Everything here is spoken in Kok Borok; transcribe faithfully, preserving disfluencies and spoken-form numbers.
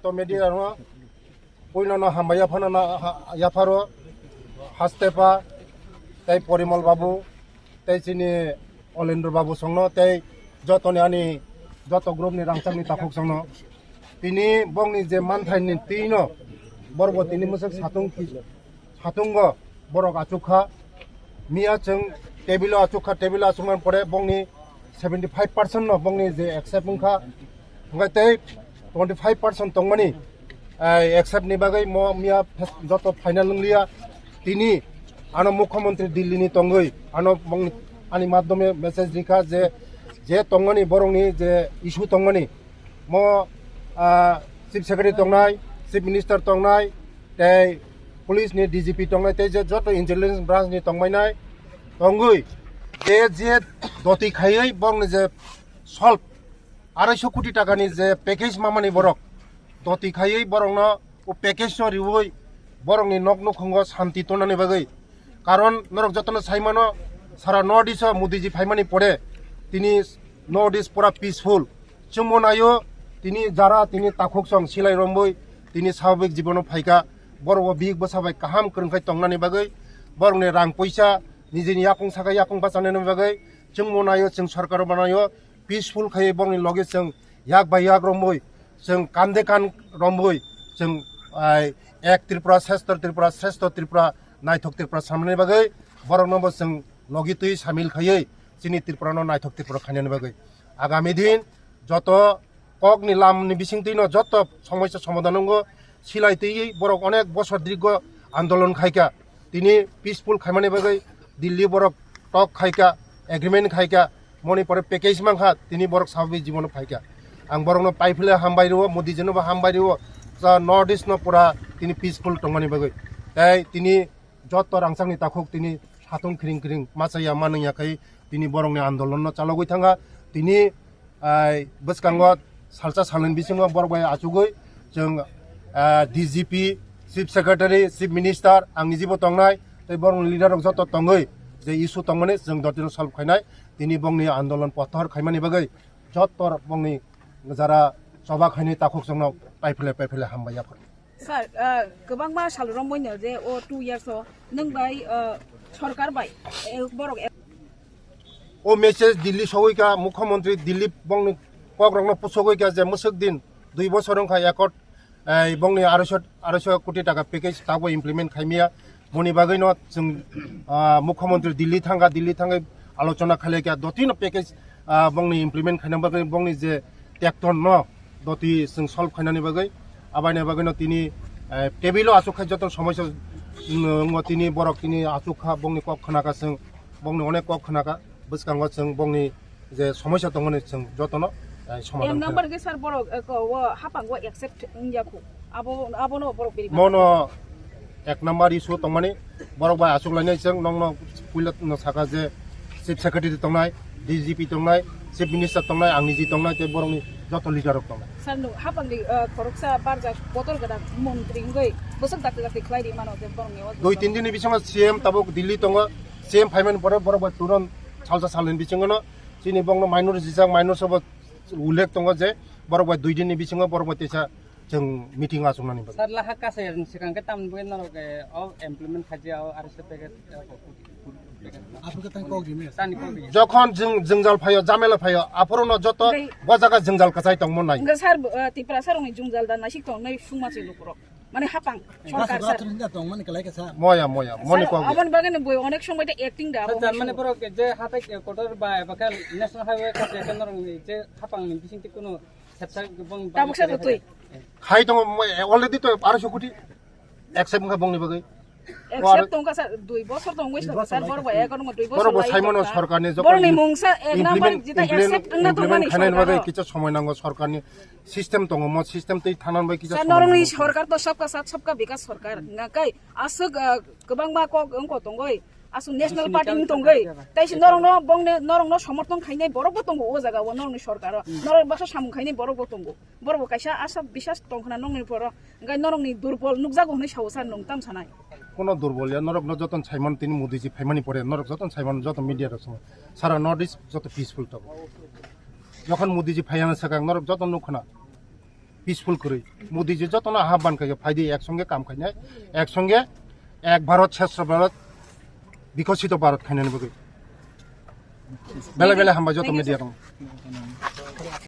To media no puino no hambai yaphano na ha- yapharo hastepa tei Porimol babu tei chini Olendro babu songno tei jotoni ani joto group ni rangchakni takhuk songno tini bongni je manthai ni tino borbo tini mwswk satung ki- satungo borok achukha. Miya chwng table o achukha, table o achukmani pore bongni seventy five percent no bongni je accept wngkha, hwnkhe tei twenty five percent tongmani, eh, accept ni bagwi mo miya fes- joto final wngliya. Tini ano mukhyamantri Delhi ni tongwi ano bongni ani madhyome message rikha je, je tongmani borokni je issue tongmani mo, ah, chief secretary tongnai, chief minister tongnai, tei police ni D G P tongnai, tei je joto intelligence branch ni tongmainai tongwi je je doti khaiwi borokni je solve arai so koti taka ni je package mamani borok doti khaiwi borokno o package no riwi borokni nok nukhungo santi tonani bagwi. Karon norok jotono saimano sara North East o Modi ji phaimani pore tini North East pura peaceful. Chwngbo naio tini jara tini takhuk song silai romboi tini swababik jibono phaikha. Borok bo bihik bwsa bai kaham kwrwngkhai tongnani bagwi, borokni rang poisa nijini yakung saka yakung bachanani bagwi chwngbo naio, chwng sorkaro banaio. Peaceful khai borokni loge chwng yak bai yak romwi, chwng kande kan romwi, chwng, ai, ek Tripura, sreshto Tripura, sreshto Tripura, naithok Tripura samani bagwi borokno bo chwng logi twi samil khaiwi chini Tripura no naithok Tripura khainani bagwi. Agami din joto kokni lamni bisingtwi no joto somosya somadhan wngo, silai twi borok onek bosor dirgo andolon khaikha. Tini peaceful khaimani bagwi Delhi borok talk khaikha, agreement khaikha, moni pore package mankha, tini borok swababik jibono phaikha. Ang borokno paiphile hambai rwo, Modi jinobo hambai rwo, sa North East no pura tini peaceful tongmani bagwi. Tei tini joto rangchakni takhuk tini satung khiring khiring machaya manwngya khai tini borokni andolon no chalogwi thangkha. Tini ai, bwskango salsa salni bisingo borok bai achugwi chwng, ah, D G P, Chief Secretary, Chief Minister, ang nijibo tongnai, tei borokni leader rok joto tongwi je issue tongmani chwng dotino solve khainai, tini bongni andolon pothor khaimani bagwi joto bongni jara choba khainai takhuk chwngno paiphile paiphile hambai yaphar. Sir, ah, kwbangma sal romwi no je o two years o nwng bai, ah, sorkar bai, eh, borok ek- O message Delhi sogwi kha, Mukhyamantri Delhi bongni kok rokno pusogwi kha je mwswk din dui bosor wngkha accord, eh, bongni aroiso, aroiso koti taka package tabuk implement khaimya. Moni bagwi no chwng, ah, Mukhyamantri Delhi thangkha, Delhi thangwi alochona khailai kha, dotino package, ah, bongni implement khaina bagwi bongni je tekton no doti chwng solve khainani bagwi, abaini bagwino tini, eh, table o achuk khai joto somosya, mm, wngmo tini borok tini achuk kha, bongni kok khna kha chwng, bongni onek kok khna kha, bwskango chwng bongni je somosya tongmani chwng jotono, eh, somadhan khaina. Number khe sir borok, eh, ko, o hapang o accept wngya khu, abo, abono borok beri mono Ek number issue tongmani, borok bai achuk lainai chwng nokno puila no saka je Chief Secretary tongnai, D G P tongnai, Chief Minister tongnai, ang niji tongnai, tei borokni joto leader rok tongnai. Sir, no, hapangni, uh, khoroksa barjak bodol gwnang montri wngwi bwswk dakti dakti khlai ri mano je borokni o. Dui tin din ni bisingo C M tabuk Delhi tongo, C M phaimani pore borok bai turon salsa salni bisingo no chini bongno minor jijak, minor sobo ullek tongo je borok bai dui din ni bisingo borok bai teisa chwng meeting achuknani bagwi. Sir, laha kasai swkang khe tamni bagwi norok, eh, o implement khaijak o R S F package, eh, package. Aphuru khe tang kok rimi. Tani kok rimi. Jokhon jwng-, jwngjal phaio, jamela phaio, aphuru no joto o jaga jwngjal kwchai tongmo nai. Hwnkhe sir, eh, Tiprasa rokni jwngjal da naisik tongnai sungma se lukurok. Mane hapang, sorkar sir. Moya, moya, moni kok. Sir, aboni bagwi no bui onek somoi ta acting da, sir, abo Germany borok je hatai kotor ba eba khe national highway kha je norok je hapang ni bising te kuno Tabuk sa twi. Hai tongo, mo-, already to arso koti accept wngkha bongni bagwi. Accept tongkha sa, dui bosor tongwi sa, sir, borok bai ekor mo dui bosor. Borok bo lai saimano tongkha. Sorkarni jokhon borokni mungsa ek number implement, jeta implement, accept wngna implement tongmani khainani bagwi sorkar. Kicha somoi nango sorkarni system tongo, mo system twi thanani bagwi kicha somoi nango. Sir, norokni sorkar to sabka sath sabka bikas sorkar. Ngakai aswk, ah, kwbangma kok wngkha tongwi. Aswk national party wng tongwi, tei se norokno, bongni, norokno somorthon khainai borok bo tongo o jaga o, norokni sorkar o. Norok baksa samung khainai borok bo tongo. Borok bo kaisa asha bisas tong khna nokni poro, hwnkhe norokni durbol nukjago hwnwi sao sir, nwng tam sanai? Kono durbol ya, norokno jotono saimano tini Modi ji phaimani pore, norok jotono saimano joto media rok swngo. Sara North East joto peaceful tongo. Jokhon Modi ji phaiyana swkang norok joto nuk khna. peaceful kwrwi. Modi ji jotono ahban khayo, phaidi ek songe kam khainai, ek songe ek Bharat shreshtha Bharat, bikosito Bharat khainani bagwi. Bele bele hambai joto media rok.